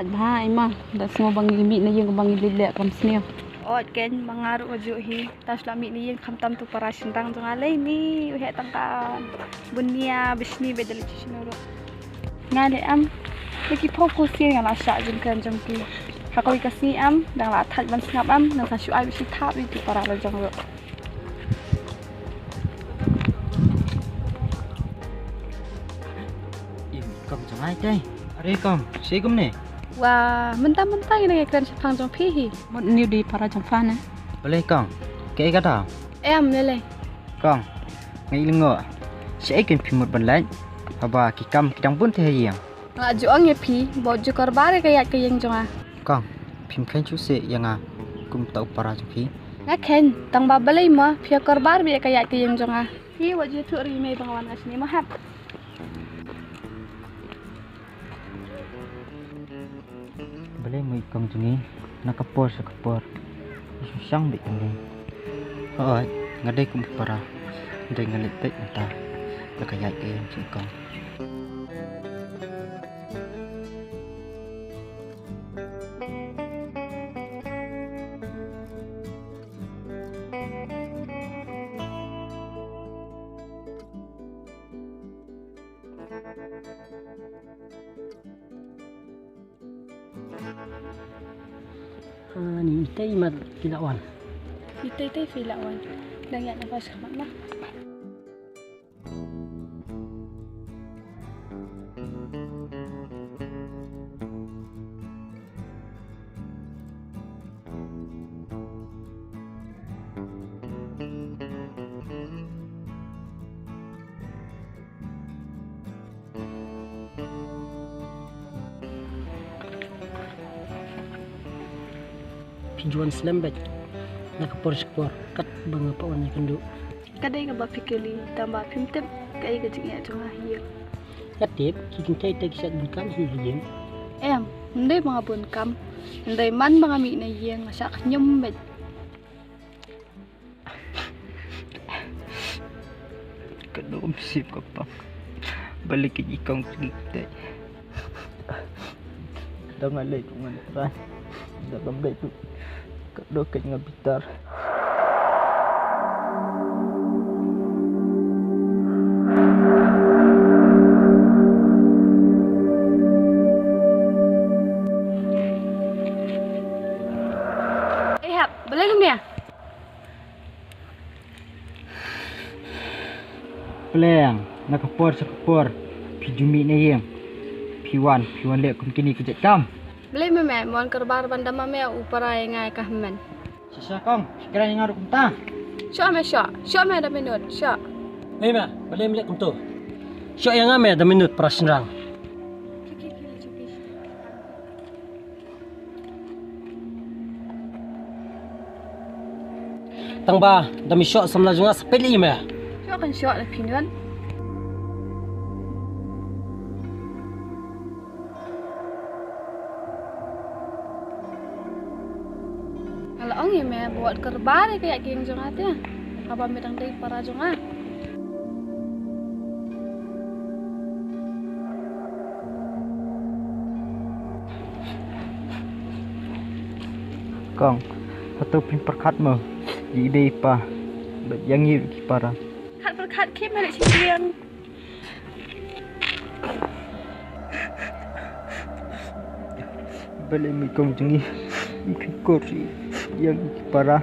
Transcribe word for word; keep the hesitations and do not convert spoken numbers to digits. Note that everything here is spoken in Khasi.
Bha ai ma, da sngew ba ngi mih na ïing ba ngi leit leh kam sniew. Ot ken, ma nga ruh ka juh hi. Tang shu la mih na ïing khamtam tu para shynrang jong nga lei ni, u heh tang ka bunia bishni ba da leit shisha ruh. Nga leh am, da ki phew phew sien nga la shah jingkren jong ki. Ha kawei ka sngi am, dang la thait ban sngap am, ngan sa shu ai bad shi thap ïa ki para la jong ruh. Im, kong jong ai tei. Are kong, shi kumne. Wa, mynta mynta ïa nang ïa kren shaphang jong phi hi. Mut niu di para jong pha ne. Balei kong, kaei kata? Em, lele. Kong, nga i lyngngoh. Shaei kin phi mut ban leit? Haba ki kam ki dang bun te ha ïing. Nga la ju ong ïa phi, ba ju korbar ïa ka ïaid ka ïing jong nga. Kong, phim kheiñ shuh seh ïa nga kum uta u para jong phi? Nga kheiñ, tang ba balei mo, phi ïa korbar beit ïa ka ïaid ka ïing jong nga. Phi wat ju thuh ri mei ba nga wan nga shane mo hap. Balei mo i kong jong ngi, na ka por sha ka por. Shu shang beit kane. Hooid, nga dei kum u para. Nga dei nga leit beit mynta. La ka ïaid ka ïing jong i kong. Ani tei mat ki la wan. Itei tei phi la wan. Dang ïa na pas khamat ma. Phi ju wan slem beit na ka por sha ka por katba nga pat wan ïakynduh. Ka dei kaba phi kylli tang ba phim tip kaei ka jingeh jong nga ha ïing. Nga tip ki kynthei te ki shait bun kam hi ha ïing. Em, ym dei ba nga bun kam, hynrei man ba nga mih na ïing nga shah khñium beit. Ka dum sip ka pang. Balei ka i kong sngewthuh. Da nga leh tu ngan trai. Da kam leh tu. Ka do ka nga bitar. Eh, hap, balei kumne? Pleng, na ka por sha ka por, phi ju mih na ïing. Phi wan, phi wan leh kum kine ki jait kam. Balei me me, mon kyrbar ban da ma me u para ïa nga ïa ka hynmen. Shisha kong, phi kren ïa nga ruh kumta. Shoh me shoh, shoh me da minot, shoh. Ei me, balei me leh kumto. Shoh ïa nga me da minot para shynrang. Tang ba da me shoh samla jong nga sa peit lei me. Shoh kan shoh la phi ngan. Nga la ong ïa me ba wat kyrbar ïa ka ïaid ka ïing jong nga te. Haba me dang dei para jong nga. Kong, hato phin pyrkhat mo ïa i dei i pa bad ïa ngi ruh ki para? Pyrkhat pyrkhat khie me leit sha ïing. Balei mo i kong jong ngi, ym kheiñ kor ïa ngi ki para.